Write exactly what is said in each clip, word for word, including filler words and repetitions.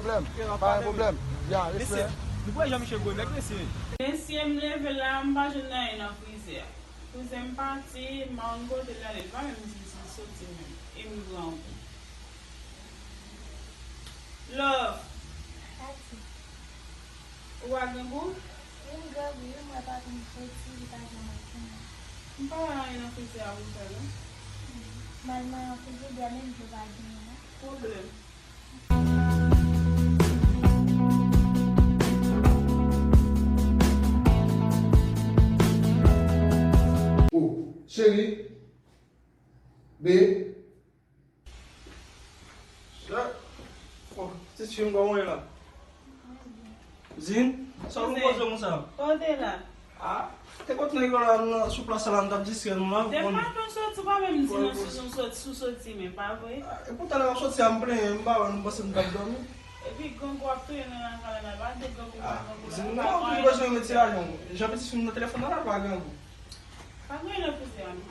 pwoblèm. Pa gen pwoblèm. Ya, respè. Nou pa janm che gwo nèg mesye. Mesye, m leve la, m pa jwenn anyen nan frizè. Kouzen m pati, m pa konn kote l ale, li pa menm di m si l soti menm. E m grangou. Love. Ou pa grangou? M grangou wi, m wè papi m soti, li pa janm ap vini. M pa wè anyen nan frize a pou fè non. M al manyen yon frijidè, menm dlo pa genyen non. Pwoblèm. Oh, cheri. Be. Sa, bon, ti fi m, kòman w ye la? Zin, sa w vin poze konsa? Kote la? Ah, te kontan nèg yo la, m nan sou plas la, m t ap distrè nou la. Depi maten w soti, w pa menm di nou si w soti, si w soti, men pa vre. Ah, e poutan lè m ap soti a, m plenyen, m pa wè nou, m panse m t ap dòmi. Epi grangou ap touye nou nan kay la, pa de grangou, pa grangou la. Zin, nou pa toujou bezwen retire lajan. Jan pitit fi m nan telefòn nan la, pa grangou. Pa gen anyen nan frize a non.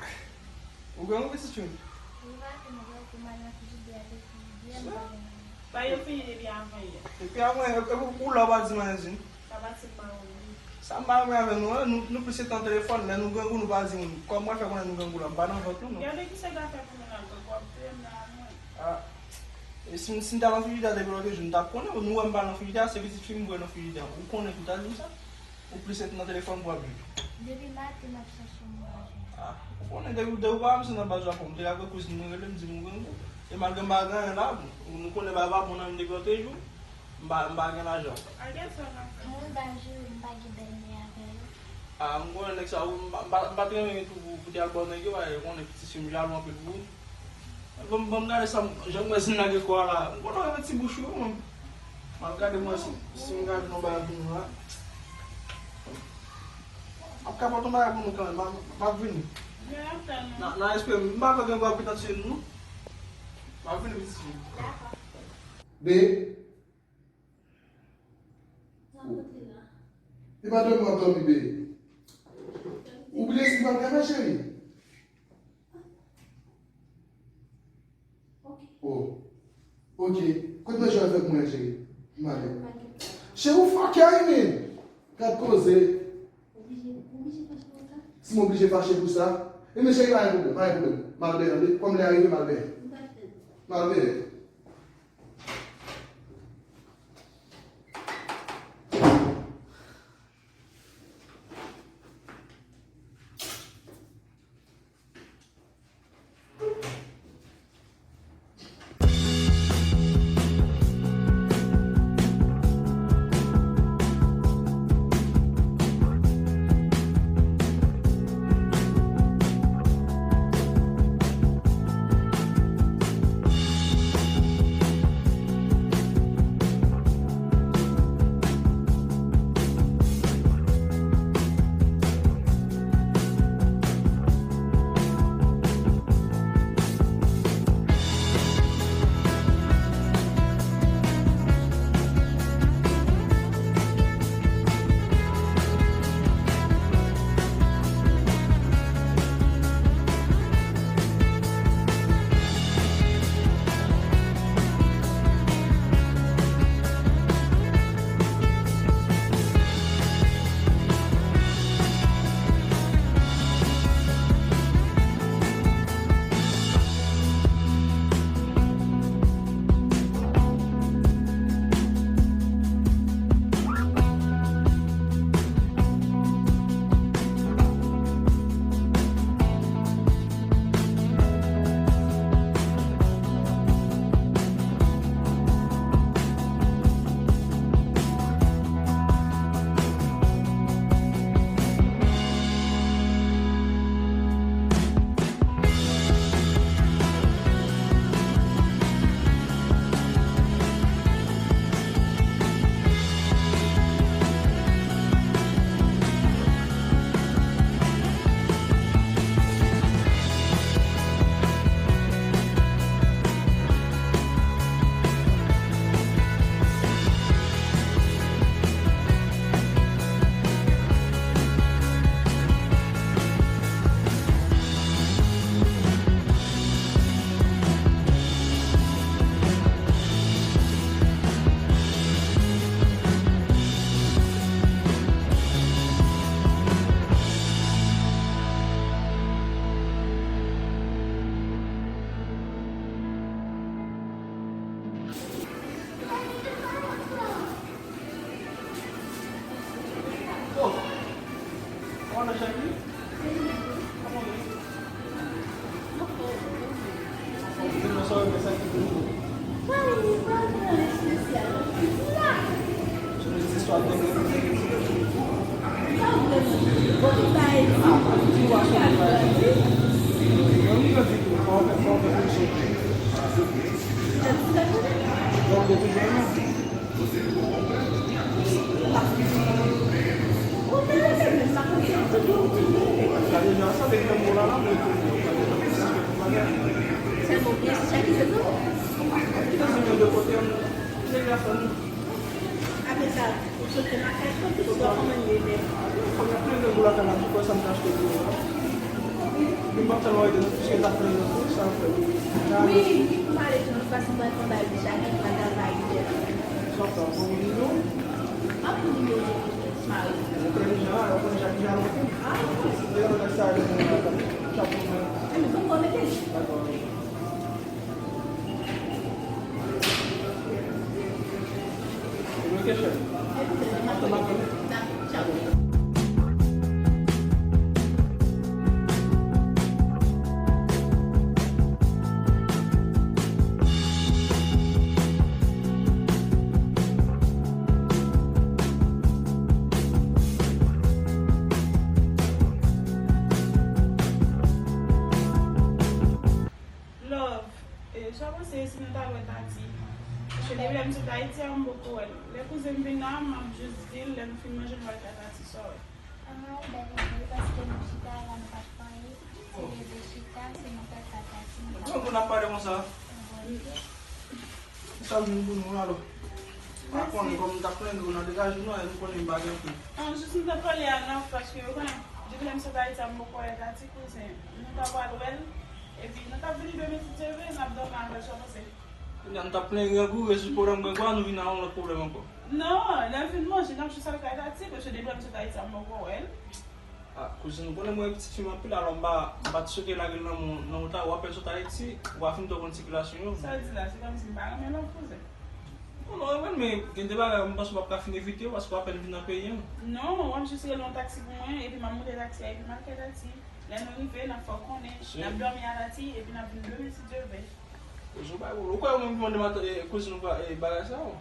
Ou gen yon pitit fi? Wi, maten m grangou, m al nan frijidè a, te frijidè, m pa gen anyen. Ba yo fini depi avan yè. Depi avan yè, epi ou la w pa di m anyen, Zin. Sa pati m pa wè w. Sa m pa renmen avè nou an, nou, nou plis se tan telefòn, lè nou grangou, nou pa di moun. Kòman mwen fè konnen nou grangou la, m pa nan vant nou non. Gade kisa w ta fè pou nou la, grangou ap touye m la mwen. Ah. E si, si m ta nan frijidè depi lòt jou, m t ap konnen, nou wè m pa nan frijidè, se pitit fi m m voye nan frijidè. Ou konnen pou w ta di m sa? Ou plis ret nan telefòn pou w ap jwe. Depi maten m ap chache w, m pa jwenn. Ah, ou konnen depi, depi w pa wè m se nan baz w ap wè m. M te ka kwè kouzin mwen rele m di m ou grangou. E malgre m pa gen anyen la, nou konnen bagay pa bon nan menm depi lòt jou. M pa, m pa gen lajan. Moun pa jere, m pa gen bèlmè avè yo. Ah, m konnen nèg sa yo, m pa, m pa, m pa t renmen tou pou, pou te al ba w nèg yo, paske ou konnen pitit fi m jalou anpil pou ou. Ban m, ban m gade sa, jan m wè Zin lage kò a la. M kontan renmen ti bouch ou, mwen. M al gade mwen si, si m gade yon bagay pou nou la. M ap ka pote yon bagay pou nou kanmenm, m ap, m ap vini. Nan, nan espere m, m pa vle gen gwo apetan tiye nou. M ap vini pitit fi. Be. E pa dòmi w ap dòmi, be. Ou bliye si m ap gade, cheri? Oh. Ok. Kote manje w al fè pou mwen, cheri? M ale. Cheri, ou fòkè wi, men. Gad koze. Si m oblije fache pou sa. Ebyen, cheri, pa gen pwoblèm, pa gen pwoblèm. M al benyen, tande? Kòm lè a rive, m al benyen. M al benyen. Love, e, sa w panse si nou t al wè Tati? Paske depi lè m sot Ayiti a, m poko wè l. Lè kouzen m vin la, m ap jis di l, lè nou fin manje, nou al kay Tati, sa w wè? Ah, bèl ide, paske nou chita la, nou pa t fè anyen. Se leve chita, se nou fè sa Tati, nou pa. Bon, bon, n ap pale konsa. Bon, ok. Sa vin pou nou, alò. Pa konnen kòm m t ap plenn ou nan degaje nou, nou konnen m pa gen pou. Non, jis m t ap pale a Naf, paske ou konnen, depi lè m sot Ayiti a, m poko wè Tati, kouzen. Nou ta pral wè l, epi nou t ap vini demen si Dye vle, n ap dòmi avè l, sa w panse? Kounya nou t ap plenn Grangou, rezid pwoblèm Grangou a, nou vin a yon lòt pwoblèm ankò. Non, lè n fin manje, n ap jis al kay Tati, paske depi lè m sot Ayiti a, m poko wè l. Ah, kouzin, ou konnen mwen pitit fi m anpil, alò m pa, m pa t swete lage l nan men w, nan wout la, w apèn sot Ayiti, ou pa fin twò konn sikilasyon yo. Sa w di la, se kòmsi m pa renmen love, kouzen. Non, non, mwen, men gen de bagay, mwen panse w p ap ka fin evite yo, paske w apèn vin nan peyi an. Non, w ap jis rele yon taksi pou mwen, epi m ap monte taksi a, epi m al kay Tati. Lè nou rive, n ap fè w konnen, n ap dòmi a Tati, epi n ap vin demen si Dye vle. Kouzin, ou bay wòl. Ou kwè ou menm ki mande matant, eh, kouzin ou pa, eh, bagay sa yo?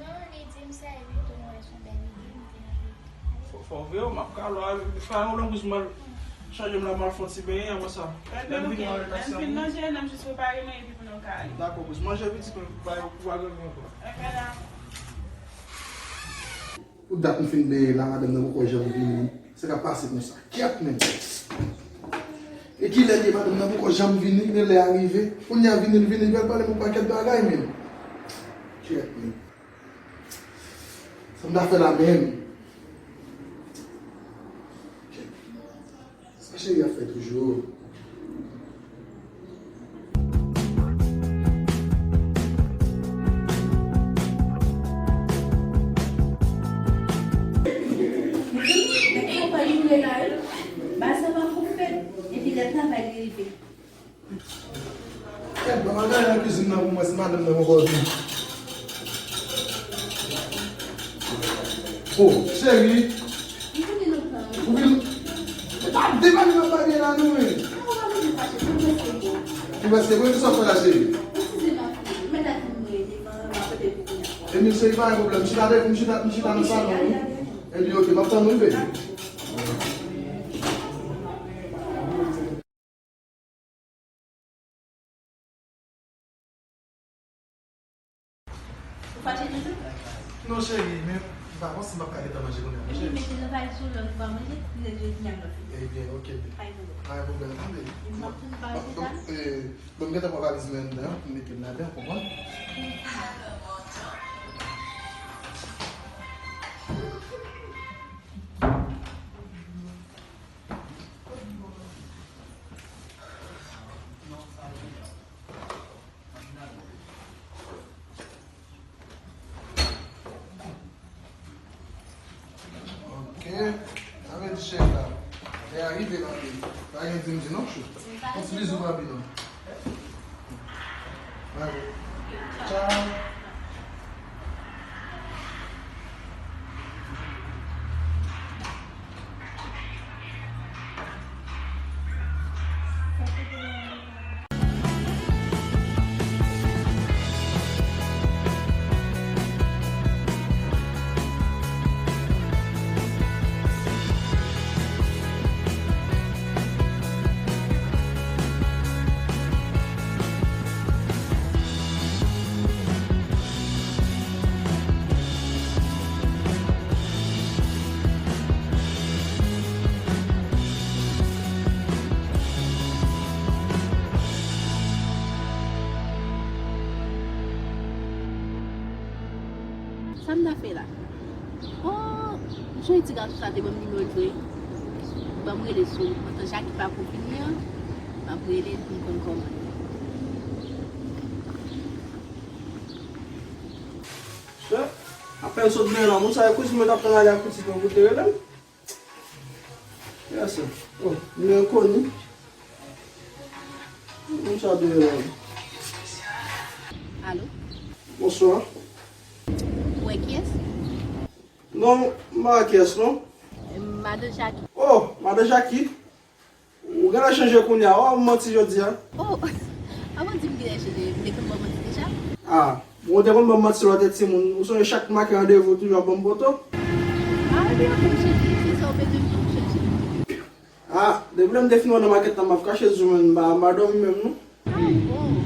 Non, li di m sa, epi tou mwen wè se yon bèl ide, m te anvi. Fò, fò w veye w, m ap kale w, pa gen pwoblèm, kouzin, m al chanje m la, m al fè yon ti benyen, apre sa. Lè m vini, lè m fin manje, n ap jis prepare manje epi pou nou ka ale. Dakò, kouzin, manje pitit mwen, pou pa, pou pa gen ankò. Pou dat m fin benyen la, madanm nan poko janm vini. Sa k ap pase konsa? Kyèt, menm. E kilè l ye, madanm nan poko janm vini, men lè a rive. Kounye a vini, l vini, l pral pale m yon pakèt bagay, menm. Kyèt, menm. Sa m ta fè la, menm? Kyèt. Sa cheri ap fè toujou? Mezanmi, nèg sa pa joure la, wi. Baz sa pa pou fèt, epi lè travay li rive. Kèt, ban m al gade nan kizin nan pou m wè si madanm nan poko vini. O, cheri. Ou vin. E pa de bagay m ap pale la non, men. Ou prèske, mwen, kisa w fè la, cheri? Emil, cheri, pa gen pwoblèm. M chita, m chita, m chita nan salon, wi. Epi, ok, m ap tann ou, wi, baby. Ou fache toujou? Non, cheri, men m pa konn si m ap ka gentan manje kounye a, non, cheri. Epi mete nan valiz ou lè ou pa manje, lè jodi a m ap fini. Ebyen, ok. Pa gen pwoblèm. Pa gen pwoblèm, tande. M ap tann ou pa rete la. Bon, m gentan pran valiz mwen anndan, m mete l ladan, konprann? Ok. Sa vle di chèf la. Lè a rive, papi. Pa gen di m di non, chou. Yon ti bizou, papi, non. Bye. Ciao. M ta fè la. Oh, m sonje ti gason sa te ban m nimewo l vre. Ban m rele sou antan Jaki pa konfini an. M ap rele l pou m konn kòman. Chè, apèn sot benyen la, moun sa e kouzin mwen t ap tann ale ak pitit mwen pou te rele m. Yes, sir. Oh, nimewo enkoni. Moun sa dwe la. Alo? Bonswa. Ou wè kiyès? Non, m pa wè kiyès, non. Madan Jaki. Oh, Madan Jaki. Ou genlè chanje kounye a. Ou ap manti jodi a. Oh, avan di m genlè chanje, m te konn ba w manti deja. Ah. Bon, ou te konn ban m manti lè w te timoun. Ou sonje chak m make randevou, ou toujou ap ban m poto? Ah, ebyen, ok, m chanje. Se sa w bezwen pou m chanje. Ah, depi lè m te fin wè w nan makèt la, m ap kache zye m, m pa, m pa dòmi menm, non. Ah, bon.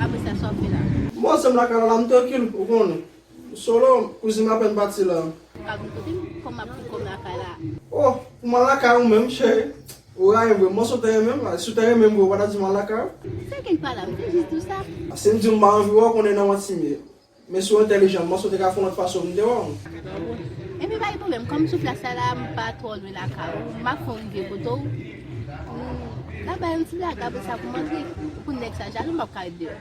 Apre sa, sa w ap fè la? Bon, se m lakay la, m trankil, ou konnen. M solo, kouzin m apèn pati la. Ou ka vin kote m? Kòman m ap fè kòm lakay la? Oh, pou m al lakay ou menm, cheri. Ou rayi m vre, mwen si w te renmen m, si w te renmen m vre, ou pa ta di m al lakay ou. Se ki l pa la, m te jis di w sa. Si m di w m pa anvi wè w, konnen nan manti m ye. Men si w entèlijan, mwen si w te ka fè yon lòt fason, m te wè w. Ebyen, pa gen pwoblèm, kòm sou plas la, la, m pa twò lwen lakay ou, m ap fè w rive kote w. M, n ap bay yon ti blag, apre sa pou m antre. Pou nèg sa jalou, m p ap ka ret deyò.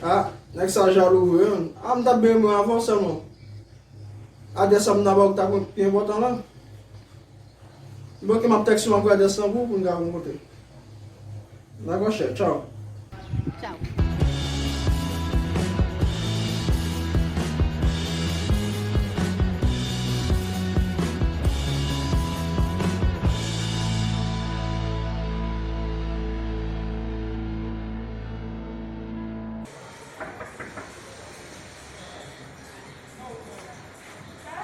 Ah, nèg sa jalou vre, wi. Ah, m t ap byen renmen avè w sèlman. Adrès la m ta ba w ki ta pi enpòtan la. Bon, ok, m ap tèks ou, m ap voye adrès lan pou ou, pou n ka rankontre. Dakò, chè, tchaw. Tchaw.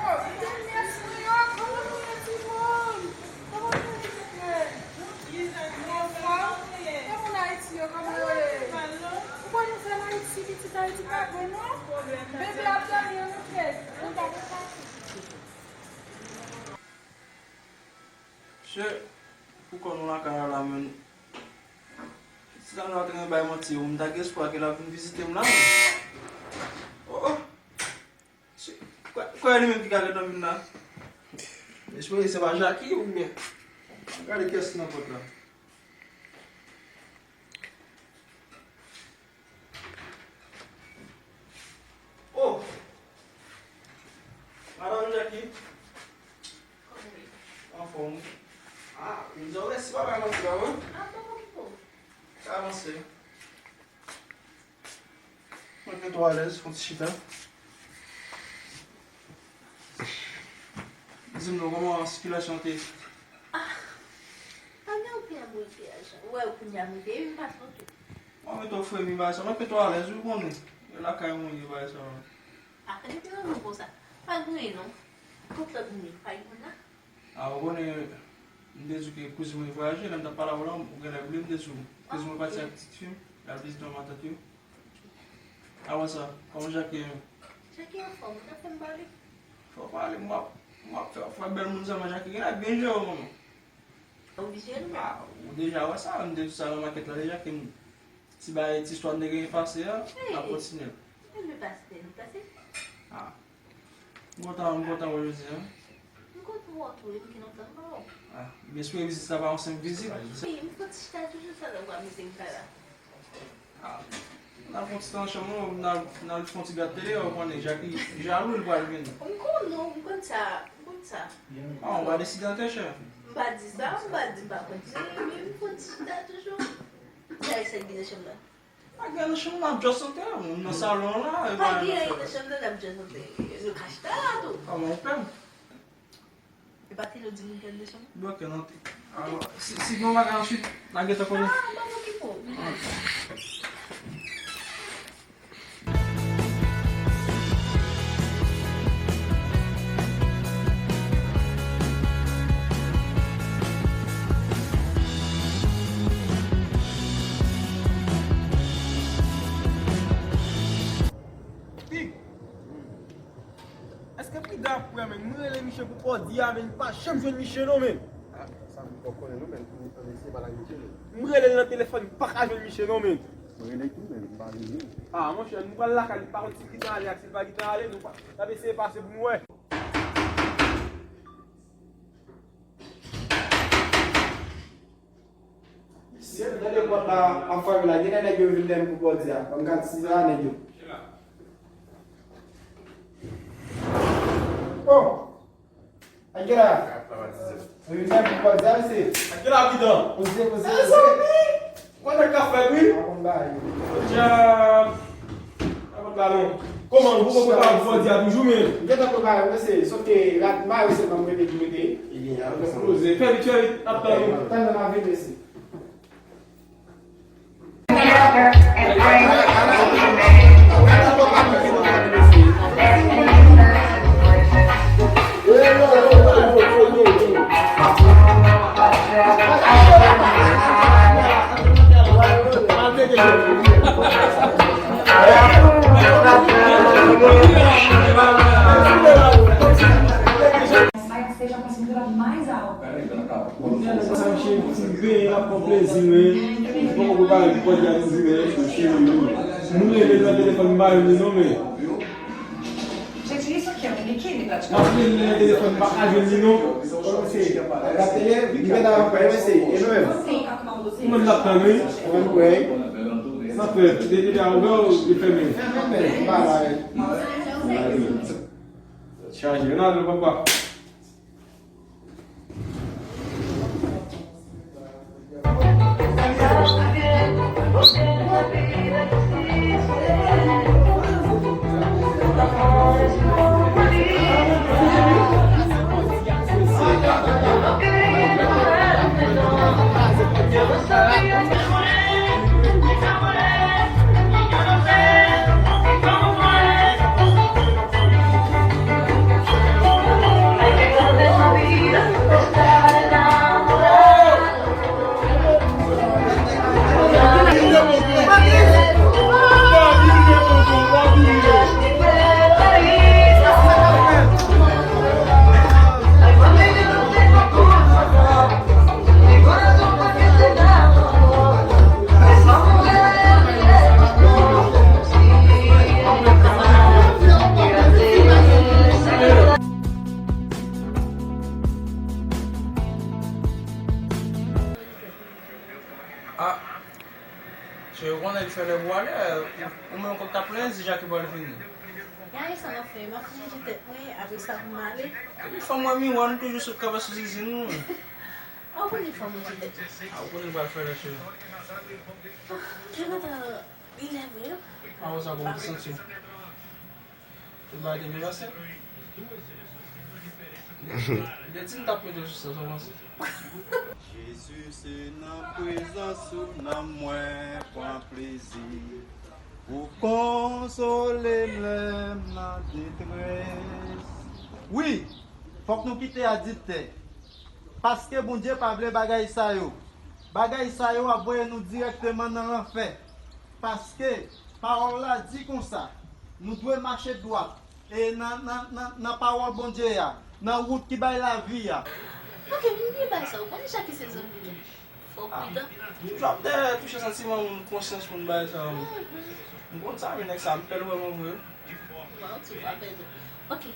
Oh, Denis, mwen yo, kòman nou ye, timoun? Kòman nou ye, timoun? Nou anfòm? Kòman Ayiti yo, kòman yo ye? Ou konn nouvèl Ayiti, pitit Ayiti pa bon, non? Bebe ap dòmi, ann antre. Nou pa konn pati. Chè, pou kò nou lakay la, la, menm. Si ta nou ap bay manti, ou m ta gen espwa ke l ap vin vizite m la, menm. Oh, oh. Chè, kwè, kwè li menm ki ka gentan vin la. M espere se pa Jaki oubyen. Gade kiyès ki nan pòt la. Oh! Madanm Jaki. Anfòm, wi. Ah, m di w mèsi, pa bay manti la, wi. Ah, pa okipe w. Ka avanse. Mwen mete w alèz, fè yon ti chita. Di m non, kòman sikilasyon te ye? Ah, pa gen anpil anbouteyaje. Ou wè, kounye a m rive, m pa twò tou. Mwen mete w fremi bagay sa, mwen mete w alèz, ou konnen. E lakay mwen ye bagay sa. Ah, depi nan nou konsa. Pa gen anyen non. Kot lòt moun yo, pa gen moun la? Ah, ou konnen, m te di w ke kouzin mwen vwayaje, lè m t ap pale avè w la, ou genlè bliye, m te di w, kouzin mwen pati ak pitit fi m, l al vizite yon matant yo. Avan sa, kòman Jaki ye menm? Jaki anfòm, ou ta fè m pale. Fò w pale, m ap, m ap fè, fè bèl moun sèlman, Jaki genlè byen jere w, manman. Oblije nou menm. Ah, ou deja wè sa, m te di sa nan makèt la deja, ke m ti bagay, ti istwa n te genyen pase a, n ap kontinye l. Ebyen pase, nou pase. Ah. M kontan, m kontan wè w jodi a. M kontan wè w tou, wi, m gen lontan m pa wè w. Ah, m espere vizit sa pa yon senp vizit. Wi, m fè ti chita toujou, sa lè w amize m pa la. Ah, n al fè yon ti tan nan chanm nou, n al, n al fè yon ti gad tele, ou konnen, Jaki jalou, li pral vini. M konn, non, m konn sa, m konn sa. Ah, ou pa deside antre, chè. M pa di sa, m pa di m pa konn di, men m fè yon ti chita toujou. Sa e sèl ki nan chanm nan. Pa gen nan chanm nan, ap just antre, moun nan salon an la, e pa gen anyen nan chanm nan, ap just antre. Nou ka chita la tou. Kòman ou pè m? E pa tele w di moun ki al nan chanm nan? Bon, ok, n antre. Alò, si, si gen yon bagay answit, n a gentan konnen. Ah, pa okipe w. Pig! Èske piga ap kwè, men? M rele miche pou pòdi a, men m pa janm jwenn miche non, men. Ah, sa m poko konnen non, men. Ann eseye pale ak miche, men. M rele l nan telefòn, m pa ka jwenn miche non, men. Mwen rele tou, men. Ah, monchè, nou pral lakay, nou pa konn si l gentan ale ak si l pa gentan ale, nou pa, n ap eseye pase pou nou wè. Mesye, m tande pòt la ap fèmen la, gen lè nèg yo vin dèyè m pou pòdi a. Ban m gad si se pa nèg yo. Oh! Akela! Yo vin dèyè m pou pòdi a, mesye. Akela, pidan! Poze, poze, poze. Mezanmi! Ou konn sa k ap fèt, wi. Pa konn bagay yo. Podyab! Pa konn bagay non. Kòman, ou poko prepare pou pòdi a toujou, men? M gentan prepare, mesye. Sòf ke rad mayo sèlman m rete pou mete. Ebyen, alò, poze. Fè vit, fè vit. Ap tann ou. Tann nan, m ap vini, mesye. Seja com a cintura mais alta. Sa m cheri, ti benyen ap pran plezi, men. Li poko prepare pou pòdi a toujou, men. Cheri, nou leve nan telefòn, m pa jwenn li non, men. Gente, isso aqui é um biquíni, praticamente. M ap leve nan telefòn, m pa ka jwenn li non. Gade tele, li gentan ap pran, mesye, e nou menm? Sim, a mão do Kòman l ap tann, wi? Kòman nou wè? Sa fè, depi lè a ouvè ou li fèmen? Fèmen, men, m pa la, wi. Chaje, nan, nan, papa. Ah, cheri, ou konnen li fè lè pou ale, ou menm kòm t ap plenyen, di Jackie pral vini. Gade sa m ap fè, m ap fini manje tèt mwen, apre sa pou m ale. Epi fanm mwen miwa, nou toujou sot kanpe sou zizin nou. Ah, ou konnen fanm manje tèt mwen. Ah, ou konnen l pral fè lè, cheri. Ah, Jonathan, li lè vre, wi. Ah, ou sa kòman ou te santi w? Tout bagay te byen pase? Lè di m t ap mete l sou sa, sa w panse? Jezi, se nan prezans ou nanm mwen pran plezi. Ou konsole m lè m nan detrès. Wi, fòk nou kite adiltè. Paske Bondye pa vle bagay sa yo. Bagay sa yo ap voye nou dirèkteman nan lanfè. Paske pawòl la di konsa, nou dwe mache dwat e nan, nan, nan, nan pawòl Bondye a, nan wout ki bay lavi a. Ok, m bliye bagay sa. Ou konnen Jackie se zanmi m. Fò w pridan. M toujou ap dèyè touche santiman moun, konsyans moun, bagay sa yo. M konn sa, men nèg sa, m pè l vrèman vre. Mwen, ou di w pa pè l. Ok,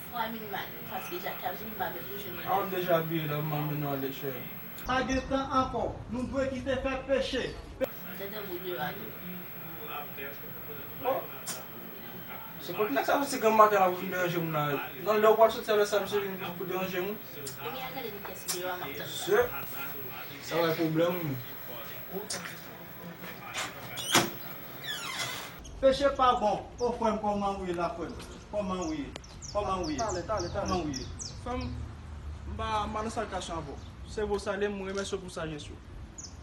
fò w al minimal, paske Jackie ap vini, m pa vle pou jwenn. A, w deja abiye la, m ap mennen w ale, cheri. Pa gen tan ankò, nou dwe kite fè peche. Tèt an boul deyò a tou. Oh. Se kot nèg sa soti granm maten la pou vin deranje moun la. Non, lè w pral soti a lè sa, misye vin pou deranje moun. Ebyen, al gade nan pyès deyò a, m ap tann. Se, sa bay pwoblèm, wi. Peche pa bon. O frè m, kòman ou ye la, frè m? Kòman ou ye? Kòman ou ye? Talè, talè, talè. Kòman ou ye? Frè m, m pa, m pa nan saltasyon avè w. Se vre w salye m, mwen remèsye w pou sajès ou.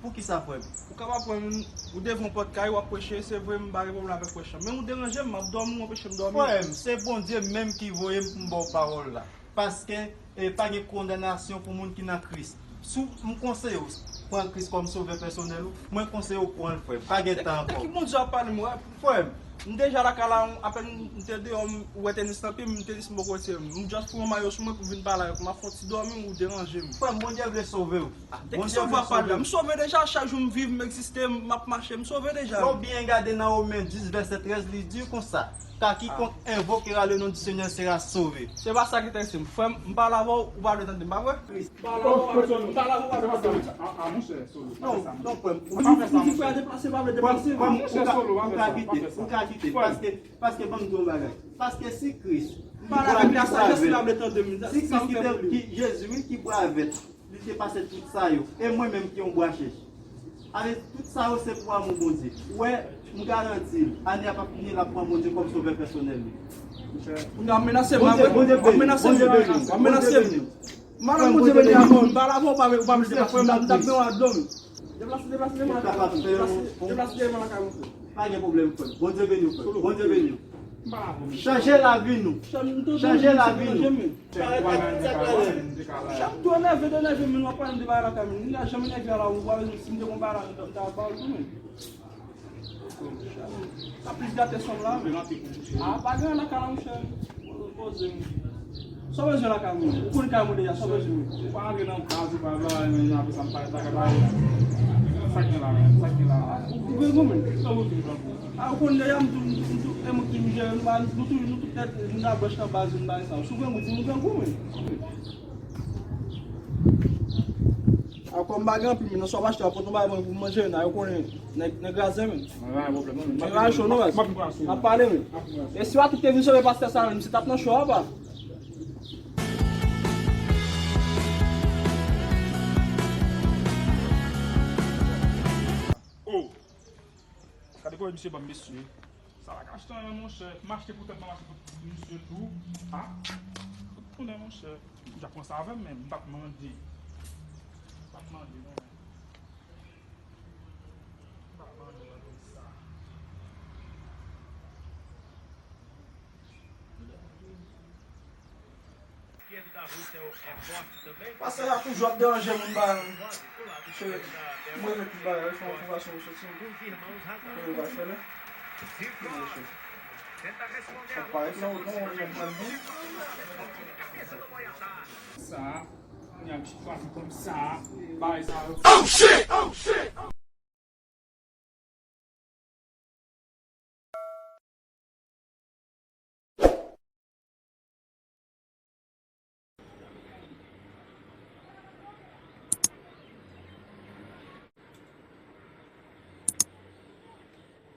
Poukisa, frè m? Ou kapab pran m, ou devan yon pòt kay, w ap preche, se vre, m pa gen pwoblèm avèk prèch lan. Men ou deranje m, m ap dòmi, ou anpeche m dòmi. Frè m, se Bondye menm ki voye m pou m ba w pawòl la. Paske, e, pa gen kondanasyon pou moun ki nan Kris. Si w, m konseye w pran Kris kòm sovè pèsonèl ou, mwen konseye w pran l, frè m. Pa gen tan ankò. De ki Bondye w ap pale m, wè? Frè m, M deja lakay la, apèn m te deyò, m wè tenis nan pye m, tenis m poko retire m. M just pran yon mayo sou mwen pou m vin pale avèk ou. M ap fè yon ti dòmi, ou deranje m. Frè m, Bondye vle sove w. Ah, de ki sove w ap pale la? M sove deja, chak jou m viv, m egziste, m ap mache, m sove deja. Lè w byen gade nan Women dis vèsè trèz, li di konsa, car quiconque invoquera le nom du Seigneur sera sauvé. Se pa sa ki te ensi m. Frè m, m pale avè w, ou pa vle tande m, pa vre? M pale avè w, ou pa vle tande m. Ah, ah, monchè, Solo, pa fè sa, monchè. Non, non, frè m, ou di frè a deplase, pa vle deplase. Frè m, ou ka kite, ou ka kite, paske, paske ban m di w yon bagay. Paske si Kris, ki bwa, ki bwa vèt, si Kris ki te, ki Jezi, wi, ki bwa vèt, li te pase tout sa yo, e mwen menm ki yon bwa chèch. Avèk tout sa yo, se pou amou Bondye. Ou wè, m garanti l, ane a p ap fini, l ap pran Bondye kòm sovè pèsonèl li. Ou ap menase m, Bondye, Bondye beni, Bondye beni, Bondye beni. Madanm, Bondye beni avè w. M pale avè w, ou pa, ou pa vle deplase, m t ap, m t ap gen w a dlo m. Deplase, deplase, deplase, deplase, deplase lakay mwen, frè. Pa gen pwoblèm, frè m. Bondye beni w, frè m. Bondye beni w. Chanje lavi nou. Chanje lavi nou. Chanje m tou enève, tou enève, men w ap pale m de bagay lakay mwen. M pa janm enève la, ou pa bezwen, si m te konn bagay la, m ta ba w tou, men. Sa plis gate sòm la, men. Ah, pa gen anyen lakay la, monchè. Poze m. Sa w bezwen lakay mwen? Ou konn kay mwen deja, sa w bezwen? Ou pa antre nan baz, ou pa vle, men apre sa, m pa, pa, pa, sa k gen la, men? Sa k gen la, men? Ou, ou gen gou, men? Sa w bezwen? Ah, ou konn deja, m tou, m tou, m tou, e mwen ki m jere, nou pa, nou tou, nou tout tèt, nou nan blanch nan baz, nou bagay sa. Si w gen gou, di m ou gen gou, men. A, kòm m pa gen anpil, men nan swa m achte, w ap pote yon bagay mwen pou m manje, nan yo konnen nèg, nèg razè, men. Mwen pa gen pwoblèm, non, men. Mwen pa cho, non, baz. M ap vin pran sou. N ap pale, men. M ap vin pran sou. E si w a kite vin sove pastè sa, men misye t ap nan cho a, pa? Oh! Gade kòman misye ban m mesye. Sa pa ka achte anyen, monchè. M achte pou tèt mwen, m achte pou misye tou. Ha? Konnen, monchè. M t ap pran sa avè m, men m t ap mande. M t ap mande, non, men. M t ap mande, mande sa. Pastè a toujou ap deranje moun ba. Misye, mwen menm ki bagay, fè yon konvèsyon pou soti. Kote yo pral fè la? Kote yo fè? Sa parèt nan wot non, mwen menm pral di. Sa, kounye a misye chwazi kòm sa, bagay sa yo. Oh shit! Oh shit!